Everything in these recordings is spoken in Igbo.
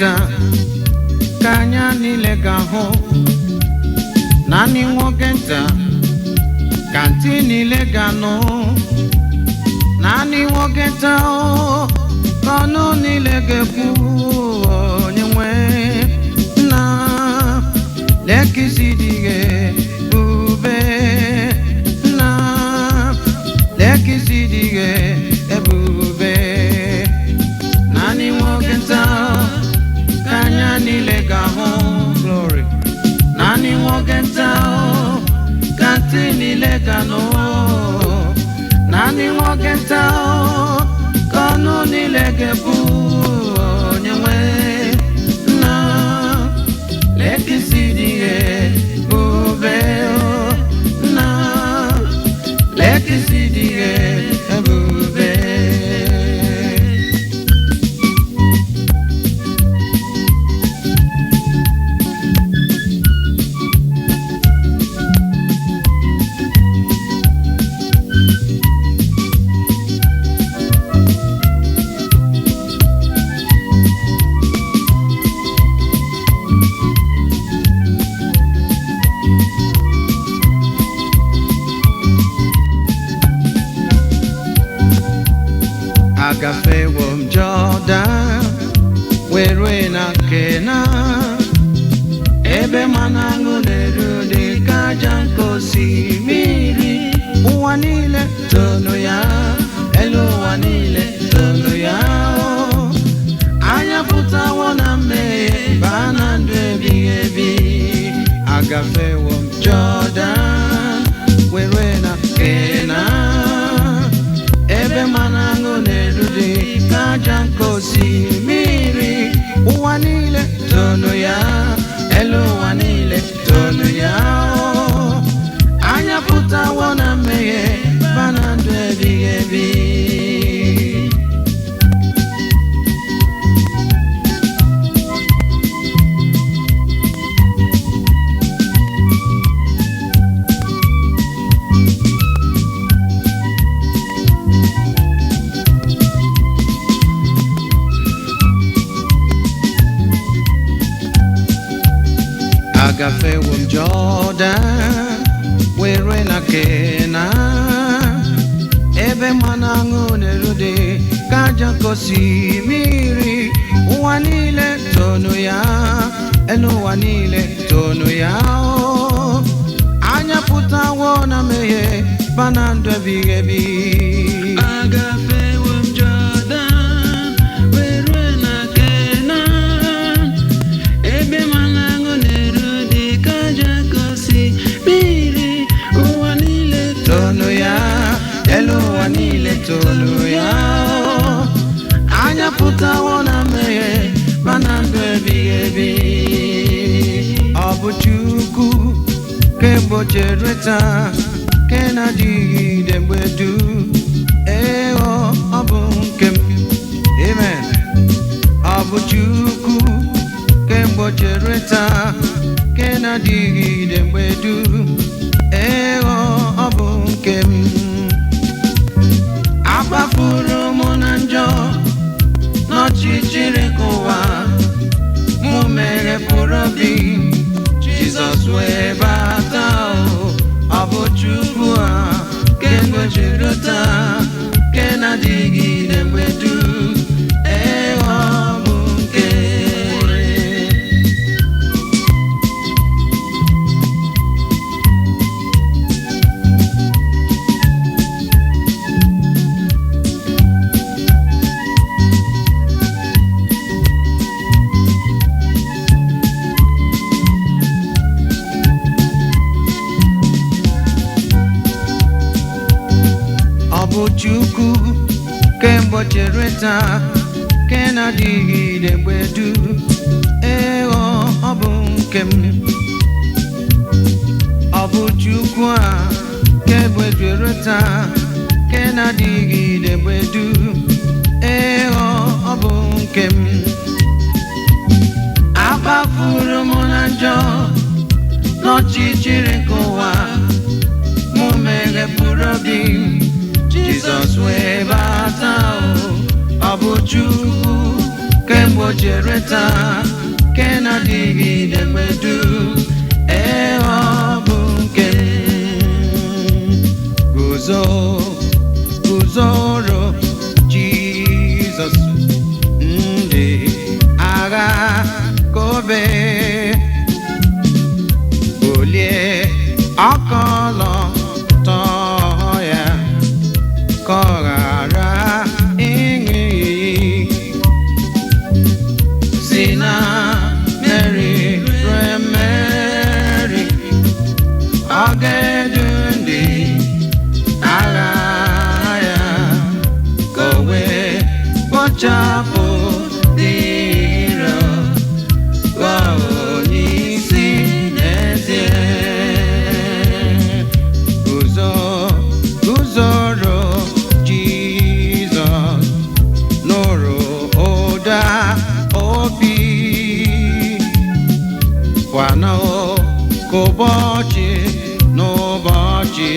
nta ka anya niile ga-ahụ, naanị nwoke nta ka ntị niile ga-anụ, naanị nwoke nta o, ka ọnụ niile ga-ekwu. Onye nwe nna lekisi dị ebube, nna lekisi dị ebube. Naanị nwoke nta ka anya niile ga-ahụ, glory. Naanị nwoke nta ka ntị niile ga-anụ, naanị nwoke nta ka ọnụ niile ga-ekwu. Onye nwe nna lekisi dị ebube, nna lekisi dị ebube. Agafewo m Jọdan wee rue na Kenan, ebe mmanụ aṅụ na-eru dị ka aja nke osimiri. Ụwa niile tonu ya, elu ụwa niile tonu ya o. Anya pụtawo na mmehie baa na ndụ ebighị ebi. Agafewo m Jọdan wee rue na Kenan, ebe mmanụ aṅụ na-eru dị ka aja nke osimiri. Ụwa niile tonu ya, elu ụwa niile tonu ya o. Anya pụtawo na mmehie ba na ndụ ebighị ebi. Agafewo m Jọdan wee rue na Kenan, ebe mmanụ aṅụ na-eru dị ka aja nke osimiri. Ụwa niile tonu ya, elu ụwa niile tonu ya o. Anya pụtawo na mmehie ba na ndụ ebighị ebi. Agafewo m Jọdan wee rue na Kenan, ebe mmanụ aṅụ na-eru dị ka aja nke osimiri. Ụwa niile Tonu ya, elu ụwa niile tonu ya o. Anya pụtawo na mmehie ma na ndụ ebighị ebi. Ọ bụ Chukwu kemgbe chere taa ke na-adịgide mgbe dum. Ee, ọ bụ nke m. Amen. Ọ bụ Chukwu kemgbe chere taa ke na-adịgide mgbe dum. Ee, ọ bụ nke m. Agbafuru m na njọ n'ọchịchịrị nke ụwa, mụ meghepụrụ obi, Jizọs wee bata o. Ọ bụ Chukwu a kemgbe chere taa ke na-adịgide mgbe dum. Ee, ọ bụ nke. Ọ bụ Chukwu kemgbe chere taa ke na-adịgide mgbe dum. Ee, ọ bụ nke m. Ọ bụ Chukwu a kemgbe chere taa ke na-adịgide mgbe dum. Ee, ọ bụ nke m. Agbafuru m na njọ n'ọchịchịrị nke ụwa, mụ meghepụrụ obi, Jizọs wee bata o. Ọ bụ Chukwu Kemgbe ochie rue taa, nke na-adịgide mgbe dum. Ee, ọ bụ nke m. Guzo, guzoro Jizọs, ndị agha kobe, bulie ọkọlọtọ ya ka ọ ghara ịṅụ iyi, si na mmeri rue mmeri, ọ ga-edu ndị agha ya ka o wee kpochapụ ndị iro, ghọọ onye isi n'ezie. Guzo, guzoro Jizọs, nụrụ ụda opi, kwana ka ụbọchị n'ụbọchị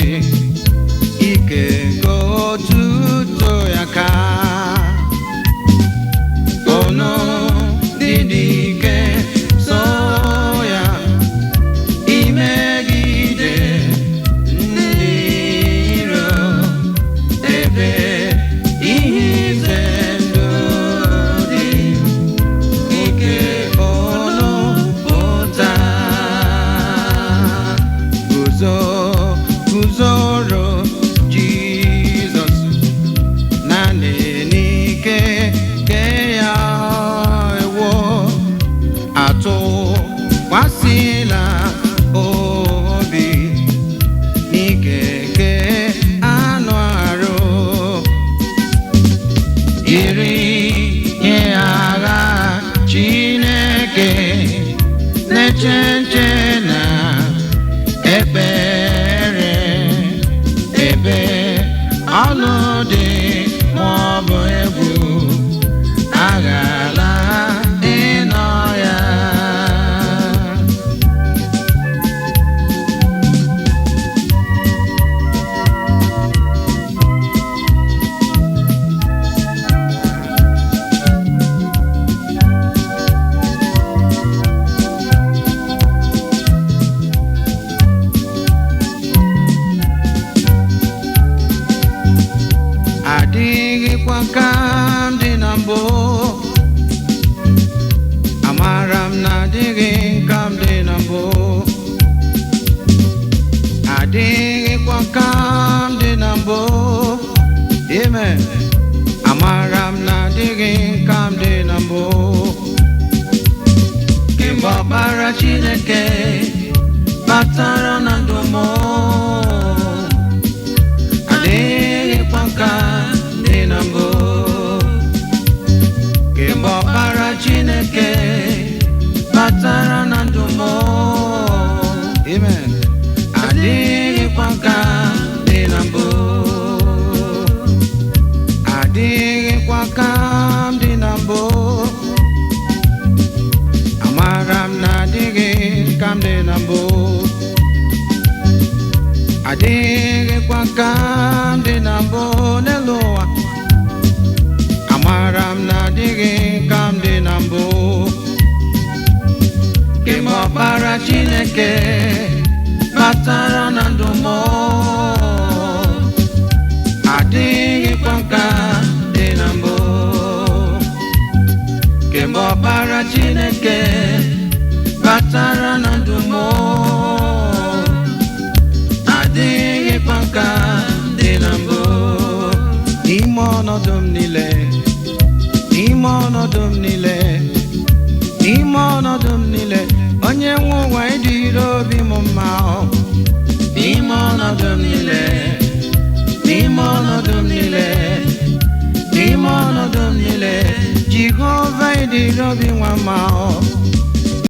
ike nke otuto ya ka unu dị n'ike so ya imegide ndị iro, ebe ihe ize ndụ dị, ike unu pụta. Guzo, guzoro Jizọs, naanị n'ike ke ya ewo, atụkwasịla obi n'ike nke anụ arụ, yiri ihe agha Chineke, na-eche nche na ekpere, ebe ọnụ dị maọbụ egwu aghala ịnọ ya. Adịghịkwa ka m dị na mbụ, amara m na adịghị ka m dị na mbụ, adịghịkwa ka m dị na mbụ. Amen. Amara m na adịghị ka m dị na mbụ, kemgbe ọkpara Chineke batara na ndụ m, adịghịkwa ka dị na mbụ. Kemgbe ọkpara Chineke batara na ndụ m, amen, adịghịkwa ka dị na mbụ, adịghịkwa ka m dị na mbụ. Amara m na adịghị ka m dị na mbụ, adịghịkwa ka m dị na mbụ n'elu ụwa. Amara m na adịghị ka m dị na mbụ, kemgbe ọkpara Chineke batara na ndụ m, adịghịkwa ka dị na mbụ. Kemgbe ọkpara Chineke batara na ndụ m, adịghịkwa ka dị na mbụ. N'ime ọnọdụ m niile, n'ime ọnọdụ m niile, n'ime ọnọdụ m niile, onye nwe ụwa ịdịrị obi m mma ọ. N'ime ọnọdụ m niile, n'ime ọnọdụ m niile, n'ime ọnọdụ m niile, Jehova ịdịrị obi nwa mma ọ.